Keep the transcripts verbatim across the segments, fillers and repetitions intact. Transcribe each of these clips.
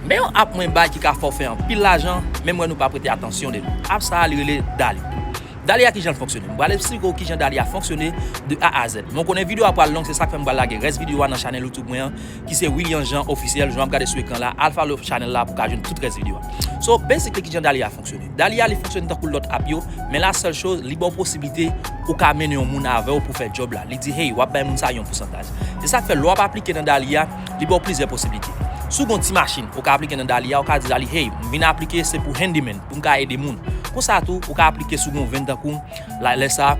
Men yon app mwen bay ki ka fè w fè anpil lajan, men m wè nou pa prete atansyon de li. App sa a, li rele Dali. Dali a kijan l fonksyone? M pral eksplike w kijan Dali a fonksyone de A a Z. Men w konnen videyo a pral long, se sa k fè m pral lage rès videyo a nan chanèl YouTube mwen an, ki se William Jean Officiel, jan w ap gade sou ekran la, al follow chanèl la pou w ka jwenn tout rès videyo a. So, basically, kijan Dali a fonksyone? Dali a, li fonksyone tankou lòt app yo, men la sèl choz, li ba w posiblite ou ka mennen yon moun avè w pou fè djòb la. Li di, hey, w ap bay moun sa yon pousantaj. Se sa k fè, lè w ap aplike nan Dali a, li ba w plizyè posiblite. Si w gen yon ti machin, ou ka aplike nan Dali a, ou ka di Dali, hey, m vin aplike, se pou handyman, pou m ka ede moun. Konsa tou, ou ka aplike si w gen yon venn tankou m, la, lè sa,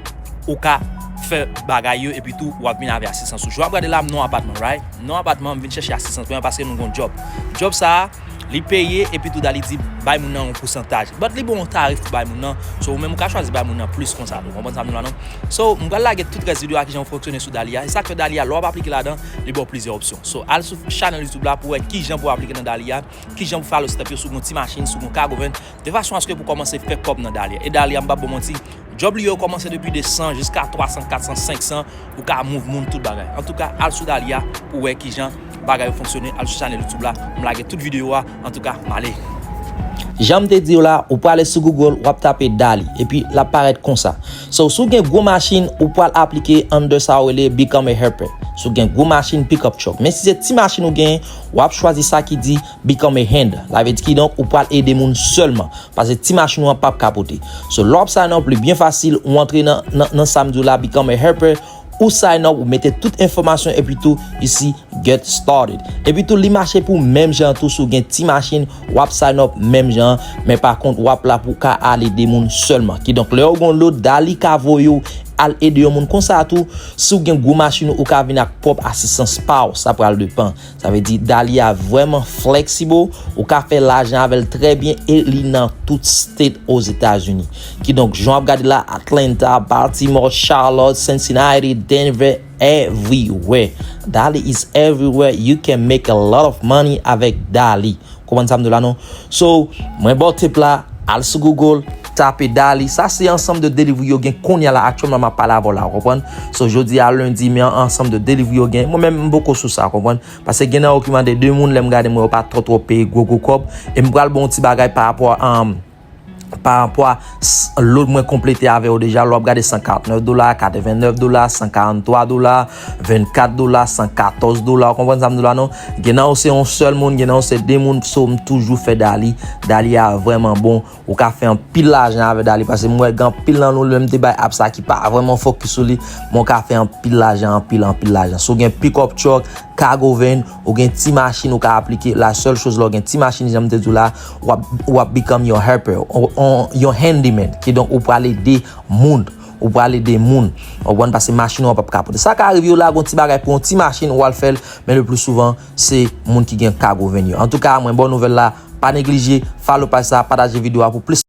ou ka fè bagay yo, epi tou, w ap vin avè asistans ou. Jan w ap gade la, m nan yon apatman, right? M nan yon apatman, m vin chèche asistans mwen paske nou gen yon djòb. Djòb sa a, li peye, epi tou, Dali di, bay moun nan yon pousantaj. But li ba w yon tarif pou bay moun nan. So, ou menm, ou ka chwazi bay moun nan plis konsa tou. Ou konprann sa m di w la, non? So, m pral lage tout rès videyo a kijan pou fonksyone sou Dali a. E sa k fè Dali a, lè w ap aplike ladan, li ba w plizyè opsyon. So, al sou chanèl YouTube la pou w wè kijan pou w aplike nan Dali a, kijan pou follow step yo, si w gen yon ti machin, si w gen yon cargo van, de fason aske pou kòmanse fè kòb nan Dali a. E Dali a, m p ap ba w manti, djòb li yo kòmanse depi de san jiska twa san, kat san, senk san, ou ka move moun, tout bagay. Antouka, al sou Dali a pou w wè kijan bagay yo fonksyone, al sou chanèl YouTube la, m lage tout videyo a, antouka, m ale. Jan m te di w la, ou prale sou Google, w ap tape Dali, epi l ap parèt konsa. So, si w gen gwo machin, ou pral aplike under sa yo rele Become a Helper. Si w gen gwo machin, pickup truck. Men si se ti machin ou genyen, w ap chwazi sa ki di Become a Hand. Sa vle di kidonk, ou pral ede moun sèlman. Paske ti machin ou an p ap ka pote. So, lè w ap sign up, li byen fasil, ou antre nan, nan, nan sa m di w la, Become a Helper, ou sign up, ou mete tout enfòmasyon, epi tou, isi, get started. Epi tou, li mache pou menm jan tou, si w gen ti machin, w ap sign up menm jan, men pa kont, w ap la pou w ka al ede moun sèlman. Kidonk, lè w gen yon load, Dali ka voye w al ede yon moun konsa tou, si w gen gwo machin ou, ou ka vin ak pwòp asistans pa w, sa pral depann. Sa vle di, Dali a vrèman flexible, ou ka fè lajan avè l trè byen e li nan tout state Ozetazini. Kidonk, jan w ap gade la, Atlanta, Baltimore, Charlotte, Cincinnati, Denver, everywhere. Dali is everywhere. You can make a lot of money avèk Dali. Konprann sa m di w la, non? So, mwen ba w tip la, al sou Google, tape Dali. Sa se ansanm de delivery yo gen kounye a la, aktyèlman m ap pale avè w la, w konprann? So, jodi a lendi, men ansanm de delivery yo gen. Mwen menm, m poko sou sa, w konprann? Paske gen nan yo ki mande de moun, lè m gade, m wè yo pa twò, twò peye gwo, gwo kòb. E m pral ba w yon ti bagay pa rapò a, um, pa rapò a s-, load mwen konplete avè yo deja. Lè w ap gade san karant nèf dola, katreven nèf dola, san karant twa dola, vennkat dola, san katòz dola. Ou konprann sa m di w la, non? Gen nan yo se yon sèl moun, gen nan yo se de moun. So, m toujou fè Dali. Dali a vrèman bon. Ou ka fè anpil lajan avè Dali, paske m wè gen anpil nan nou, lè m te bay app sa ki pa vrèman focus sou li, men w ka fè anpil lajan, anpil, anpil lajan. Si w gen pickup truck, cargo van, ou gen ti machin, ou ka aplike. La sèl choz, lè w gen ti machin, jan m te di w la, w ap, w ap become your helper, on, on, your handyman. Kidonk, ou pral ede moun. Ou pral ede moun. Ou konprann, paske machin ou an p ap ka pote. Sa ka rive w lage yon ti bagay pou yon ti machin, ou al fè l, men le pli souvan, se moun ki gen cargo van yo. Antouka, mwen ba w nouvèl la, pa neglije, follow paj sa, pataje videyo a pou plis